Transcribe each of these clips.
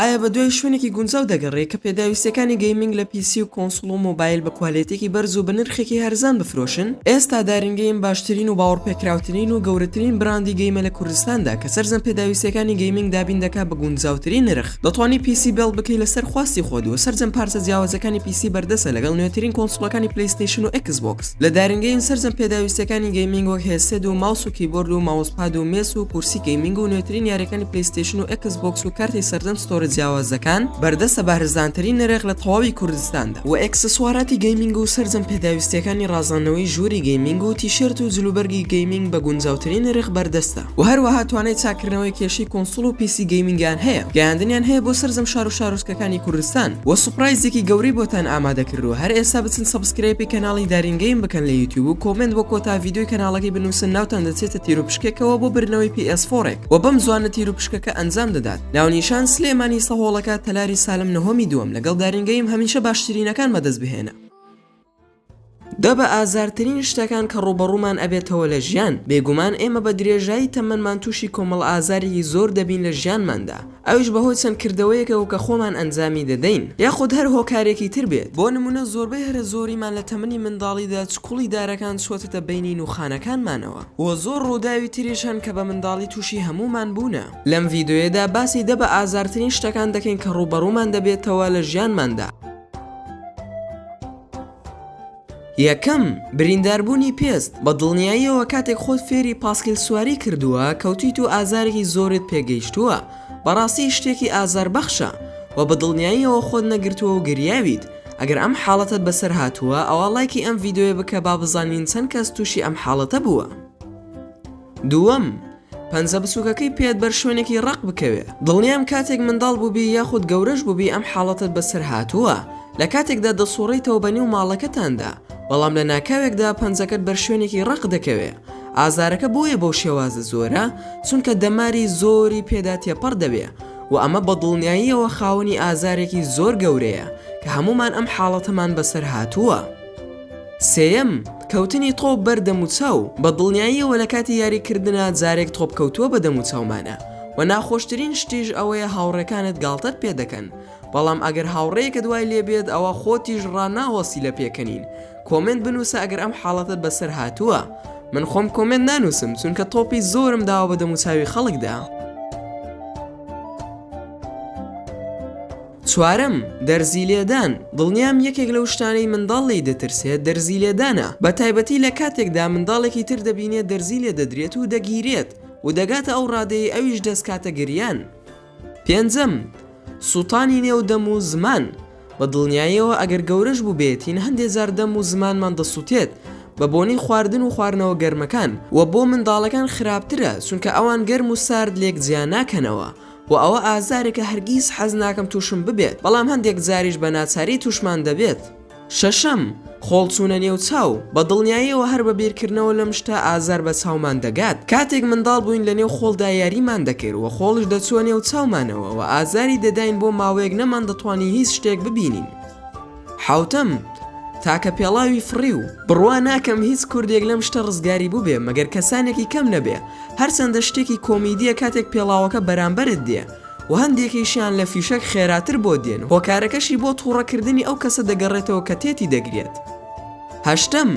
ئایا بەدوای شوێنێکی گونجاو دەگەڕێی کە پێداویستیەکانی gaming لە PC و console و مۆبایل بە کوالێتیەکی بەرز و بە نرخێکی هەرزان بفرۆشن؟ ئێستا دارین گەیم باشترین و باوەڕپێکراوترین و گەورەترین براندی game ە لە کوردستاندا کە سەرجەم پێداویستیەکانی gaming دابین دەکا بە گونجاوترین نرخ. دەتوانی PC build بکەی لەسەر خواستی خۆت و سەرجەم پارچە جیاوازەکانی PC بەردەستە لەگەڵ نوێترین console ەکانی پلەیستەیشن و ئێکس بۆکس. لە دارین گەیم سەرجەم پێداویستیەکانی gaming وەک headset و ماوس و کیبۆرد و mousepad و مێز و کورسی gaming و نوێترین یاریەکانی پلەیستەیشن و ئێکس بۆکس و کارتی سەرجەم store ە جیاوازەکان بەردەستە بە هەرزانترین نرخ لە تەواوی کوردستاندا. وە ئێکسسواراتی gaming و سەرجەم پێداویستیەکانی ڕازاندنەوەی ژووری gaming و تیشێرت و جلوبەرگی gaming بە گونجاوترین نرخ بەردەستە. وە هەروەها توانای چاککردنەوەی کێشەی console و PC gaming یان هەیە گەیاندنیان هەیە بۆ سەرجەم شار و شارۆچکەکانی کوردستان وە surprise ێکی گەورەی بۆتان ئامادە کردووە هەر ئێستا بچن subscribe ی کەناڵی دارین گەیم بکەن لە یوتیوب و comment بۆ کۆتا ڤیدیۆی کەناڵەکەی بنوسن ناوتان دەچێتە تیروپشکێکەوە بۆ بردنەوەی PS four ێک وە بەم زوانە تیروپشکەکە ئەنجام دەدات ناونیشان سلێمانی سەهۆڵەکە تەلاری سالم نهۆمی دووەم لەگەڵ دارین گەیم هەمیشە باشترینەکان بەدەست بهێنە. دە بە ئازارترین شتەکان کە ڕووبەڕوومان ئەبێتەوە لە ژیان، بێگومان ئێمە بە درێژایی تەمەنمان تووشی کۆمەڵ ئازارێکی زۆر دەبین لە ژیانماندا، ئەویش بەهۆی چەند کردەوەیەکەوە کە خۆمان ئەنجامی دەدەین یاخود هەر هۆکارێکی تر بێت، بۆ نموونە زۆربەی هەرە زۆریمان لە تەمەنی منداڵیدا چکوڵی دارەکان چووەتەتە بەینی نوخانەکانمانەوە و زۆر ڕووداوی تریش هەن کە بە منداڵی تووشی هەموومان بوونە. لەم ڤیدۆیەدا باسی دە بە ئازارترین شتەکان دەکەین کە ڕووبەڕوومان دەبێتەوە لە ژیانماندا. یەکەم، برینداربوونی پێست، بە دڵنیاییەوە کاتێک خۆت فێری پاسکیل سواری کردووە کەوتویت و ئازارێکی زۆرت پێگەیشتووە، بەڕاستی شتێکی ئازاربەخشە، وە بە دڵنیاییەوە خۆت نەگرتووە و گریاویت، ئەگەر ئەم حاڵەتەت بەسەر هاتووە ئەوا ڵایکی ئەم ڤیدیۆیە بکە با بزانین چەند کەس تووشی ئەم حاڵەتە بووە. دووەم، پەنجە بچوکەکەی پێت بەر شوێنێکی ڕەق بکەوێ دڵنیام کاتێک منداڵ بووبی یاخود گەورەش بووبی ئەم حاڵەتەت بەسەر هاتووە لە کاتێکدا دەسوڕێیتەوە بە نێو ماڵەکەتاندا بەڵام لە ناکاوێکدا پەنجەکەت بەر شوێنێکی ڕەق دەکەوێ ئازارەکە بۆیە بەو شێوازە زۆرە چونکە دەماری زۆری پێدا تێپەڕ دەبێ و ئەمە بە دڵنیاییەوە خاوەنی ئازارێکی زۆر گەورەیە کە هەموومان ئەم حاڵەتەمان بەسەر هاتووە. سێیەم، کەوتنی تۆپ بەر دەموچاو، بە دڵنیاییەوە لە کاتی یاری کردنا جارێک تۆپ کەوتووە بە دەموچاومانا و ناخۆشترین شتیش ئەوەیە هاوڕێکانت گاڵتەت پێ دەکەن، بەڵام ئەگەر هاوڕێیەکت وای لێ بێت ئەوا خۆتیش ڕاناوەستی لە پێکەنین، comment بنووسە ئەگەر ئەم حاڵەتەت بەسەر هاتووە، من خۆم comment نانووسم چونکە تۆپی زۆرم داوە بە دەموچاوی خەڵکدا. چوارەم، دەرزی لێدان، دڵنیام یەکێک لەو شتانەی منداڵ لێی دەترسێت دەرزی لێدانە، بە تایبەتی لە کاتێکدا منداڵێکی تر دەبینێت دەرزی لێ دەدرێت و دەگیرێت و دەگاتە ئەو ڕادەیەی ئەویش دەستکاتە گریان. پێنجەم، سووتانی نێو دەم و زمان، بە دڵنیاییەوە ئەگەر گەورەش بووبێتین هەندێ جار دەم و زمانمان دەسووتێت بە بۆنی خواردن و خواردنەوە گەرمەکان، وە بۆ منداڵەکان خراپترە چونکە ئەوان گەرم و سارد لێک جیا ناکەنەوە، وە ئەوە ئازارێکە هەرگیز حەز ناکەم توشم ببێت بەڵام هەندێک جاریش بە ناچاری توشمان دەبێت. شەشەم، خۆڵ چوونە نێو چاو، بە دڵنیاییەوە هەر بە بیرکردنەوە لەم شتە ئازار بە چاومان دەگات، کاتێک منداڵ بووین لە نێو خۆڵدا یاریمان دەکرد وە خۆڵیش دەچووە نێو چاومانەوە وە ئازاری دەداین بۆ ماوەیەک نەماندەتوانی هیچ شتێک ببینین. حەوتەم، تاکە پێڵاوی فڕیو، بڕوا ناکەم هیچ کوردێک لەم شتە ڕزگاری بووبێ مەگەر کەسانێکی کەم نەبێ، هەرچەندە شتێکی کۆمیدیە کاتێک پێڵاوەکە بەرامبەرت دێ و هەندێکیشیان لە فیشەک خێراتر بۆت دێن هۆکارەکەشی بۆ توڕەکردنی ئەو کەسە دەگەڕێتەوە کە تێتی دەگرێت. هەشتەم،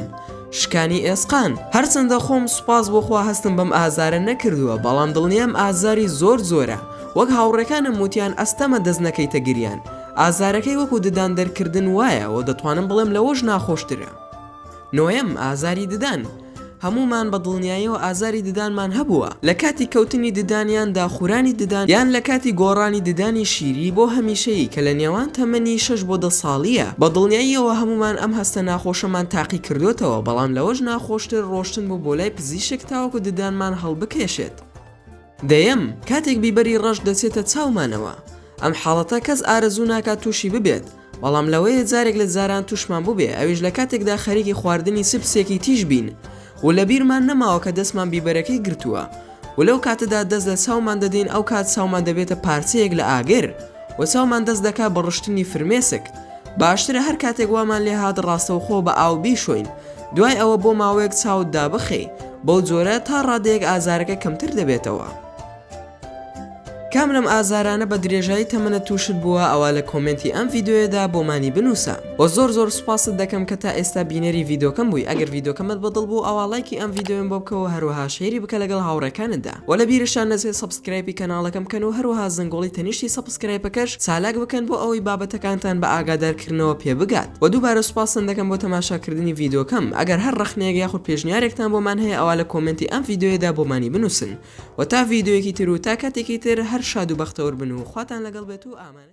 شکانی ئێسقان، هەرچەندە خۆم سوپاس بۆ خوا هەستم بەم ئازارە نەکردووە بەڵام دڵنیام ئازاری زۆر زۆرە وەک هاوڕێکانم وتیان ئەستەمە دەست نەکەیتە گریان ئازارەکەی وەکو ددان دەرکردن وایە و دەتوانم بڵێم لەوەش ناخۆشترە. نۆیەم، ئازاری ددان، هەموومان بە دڵنیایەوە ئازاری ددانمان هەبووە، لە کاتی کەوتنی ددان یان داخورانی ددان یان لە کاتی گۆڕانی ددانی شیری بۆ هەمیشەیی کە لە نێوان تەمەنی شەش بۆ دە ساڵییە، بە دڵنیاییەوە هەموومان ئەم هەستە ناخۆشەمان تاقی کردۆتەوە، بەڵام لەوەش ناخۆشتر ڕۆشتن بوو بۆ لای پزیشک تاوەکو ددانمان هەڵبکێشێت. دەیەم، کاتێک بیبەری ڕەش دەچێتە چاومانەوە، ئەم حاڵەتە کەس ئارەزوو ناکات تووشی ببێت، بەڵام لەوەیە جارێک لە جاران تووشمان بووبێ ئەویش لە کاتێکدا خەریکی خواردنی چپسێکی تیژ بین و لە بیرمان نەماوە کە دەستمان بیبەرەکەی گرتووە و لەو کاتەدا دەست لە چاومان دەدەین ئەو کات چاومان دەبێتە پارچەیەک لە ئاگر و چاومان دەست دەکا بە ڕشتنی فرمێسک باشترە هەر کاتێک وامان لێ هات ڕاستەوخۆ بە ئاو بیشۆین دوای ئەوە بۆ ماوەیەک چاوت دابخەی بەو جۆرە تا ڕادەیەک ئازارەکە کەمتر دەبێتەوە. کام لەم ئازارانە بە درێژایی تەمەنت توشت بووە ئەوا لە کۆمێنتی ئەم ڤیدۆیەدا بۆمانی بنوسە وە زۆر زۆر سوپاست دەکەم کە تا ئێستا بینەری ڤیدۆکەم بووی ئەگەر ڤیدۆکەمت بەدڵ بوو ئەوا ڵایکی ئەم ڤیدۆیەم بۆ بکە و هەروەها share ی بکە لەگەڵ هاوڕێکانتدا وە لە بیرشتان نەچێت subscribe ی کەناڵەکەم بکەن و هەروەها زەنگۆڵی تەنیشتی subscribe ەکەش چالاک بکەن بۆ ئەوەی بابەتەکانتان بە ئاگادار کردنەوە پێ بگات وە دووبارە سوپاستان دەکەم بۆ تەماشا کردنی ڤیدۆکەم ئەگەر هەر ڕەخنەیەک یاخود پێشنیارێکتان بۆمان هەیە ئەوا لە کۆمێنتی ئەم ڤیدۆیەدا بۆمانی بنوسن وە تا ڤیدۆیەکی تر و تا کاتێکی تر هەر شاد و بەختەوەر بن و خواتان لەگەڵ بێت و ئامانەتی.